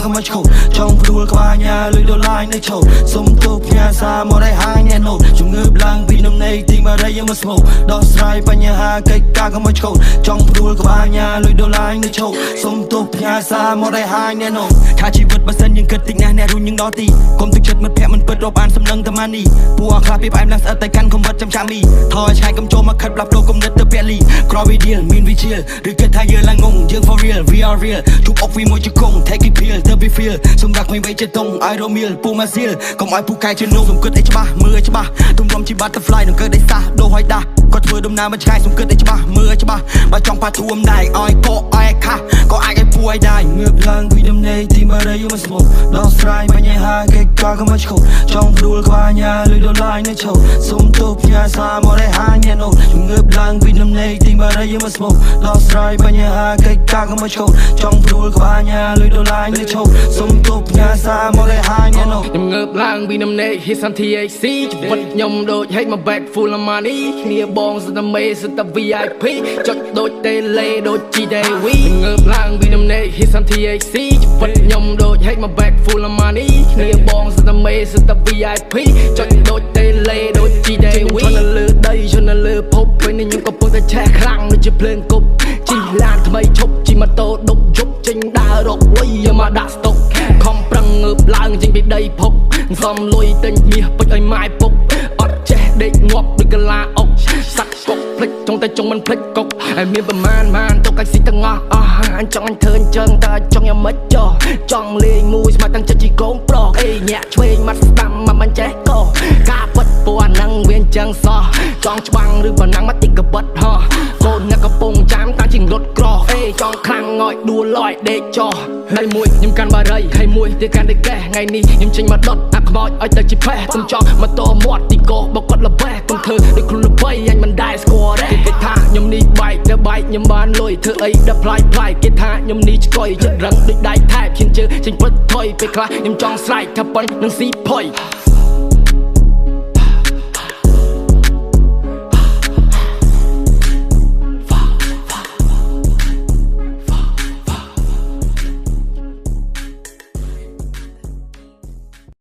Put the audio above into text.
កុំឲ្យឈប់ចង់ព្រួលក្បាលញ៉ាលុយដុល្លារនៅឈប់សុំទោសផ្ញើសារមកឲ្យហាញអ្នកនោះជំងឺឡើងពីនំនៃទីបារីយើងមកស្មោកដោះស្រាយបញ្ហាកិច្ចការកុំឲ្យឈប់ចង់ព្រួលក្បាលញ៉ាលុយដុល្លារនៅឈប់សុំទោសផ្ញើសារមកឲ្យហាញអ្នកនោះថាជីវិតបើសិនយើងគិតតិចណាស់អ្នករួញយើងដល់ទីកុំទឹកចិត្តមិត្តភក្តិមិនពិតរាប់អានសំណឹងតែម៉ានីពួកអខ្លះពីផ្អែមឡើងស្អិតតែកាន់កំវិតចាំចាំមីថយឆ្ងាយកុំចូលមកខិតផ្លាប់ដូរគំនិតទៅពលីក្រវីឌីលមានវិជាលឬគិតថាយើងឡើងងងយើង for real, we are real ជួបអុកវីមួយជង្គង់ take it pill ទៅ be feel សម្រាប់ក្មេងវ័យចិត្តតុងឲ្យរមៀលពូម៉ាស៊ីលកុំឲ្យពូកែជានំសុំគិតឲ្យច្បាស់មើលឲ្យច្បាស់ទុំរំជា butterfly នឹងកើតឲ្យសះដូរឲ្យដាស់គាត់ធ្វើដំណើរមកឆ្ងាយសុំគិតឲ្យច្បាស់មើលឲ្យច្បាស់បើចង់ប៉ះធួមដែរឲ្យកកឲ្យខាស់ក៏អាចឲ្យពួយដែរងើបឡើងពីដំណេកទីបារីមកស្មោកដោះស្រាយបញ្ហាកិច្ចការកុំឲ្យឈប់ចង់ព្រួលក្បាលញ៉ាលុយដុល្លារនៅឈប់សុំទោសផ្ញើសារមកឲ្យហាញអ្នកនោះងើបឡើងពីដំណេកទីបារីមកស្មោកដោះស្រាយបញ្ហាកិច្ចការកុំឲ្យឈប់ចង់ព្រួលក្បាលញ៉ាលុយដុល្លារនៅឈប់សុំទោសផ្ញើសារមកឲ្យហាញអ្នកនោះ ខ្ញុំងើបឡើងពីដំណេក hit some THC ជីវិតខ្ញុំដូច hey my bag full of money គ្នាបងសិតតែមេសិតតែ VIP ចុចដូចតេឡេដូច GDV ងើបឡើងពីដំណេក hit some THC ជីវិតខ្ញុំដូច hey my bag full of money គ្នាបងសិតតែមេសិតតែ VIP ចុចដូចតេឡេដូច GDV ខ្ញុំនៅលើដីខ្ញុំនៅលើភពពេលនេះខ្ញុំកំពុងតែឆេះខ្លាំងដូចជាភ្លើងគប់ជិះឡានថ្មីឈប់ជិះម៉ូតូដប់យប់ចេញដើររកលុយយកមកដាក់ស្តុកខំប្រឹងងើបឡើងចេញពីដីភពសំលុយទិញមាសពេជ្រឲ្យម៉ែពុកអត់ចេះដេកងាប់ដូចកលាអុកសัตว์កុកភ្លេចចង់តែចង់មិនភ្លេចកុកហើយមានប្រមាណម៉ានទុកឲ្យស៊ីទាំងអស់អស់អញចង់អញធ្វើអញ្ចឹងតើចង់យ៉ាងម៉េចចោះចង់លេងមួយស្មាត់តាំងចិត្តជីកូនប្រុសអេញាក់ឆ្វេងមាត់ស្ដាំមកមិនចេះកោការពិតពណ៌ហ្នឹងវាអញ្ចឹងសោះចង់ច្បាំងឬប៉ុណ្ណឹងមកតិចកបិតហោះកូនអ្នកកំពុងចាំតាំងជាងរត់ក្រអេចង់ខ្លាំងងយដួលលយដេកចោះហើយមួយខ្ញុំកាន់បារីហើយមួយទៀតកាន់តែកេះថ្ងៃនេះខ្ញុំចេញមកដុតអាខ្មោចឲ្យទៅជាផេះកុំចង់មកតមាត់ទីកោបកគាត់ល្បេះកុំធ្វើដូចខ្លួនល្បីអញមិនដែលស្គាល់ទេគេថាខ្ញុំនេះបែកទៅបែកខ្ញុំបានលុយធ្វើអីដល់ផ្លាយផ្លាយគេថាខ្ញុំនេះឆ្កុយចិត្តរឹងដូចដៃថែបឈានជើងចេញពិតថុយពេលខ្លះខ្ញុំចង់ស្រែកថាប៉ុននឹងស៊ីផុយ។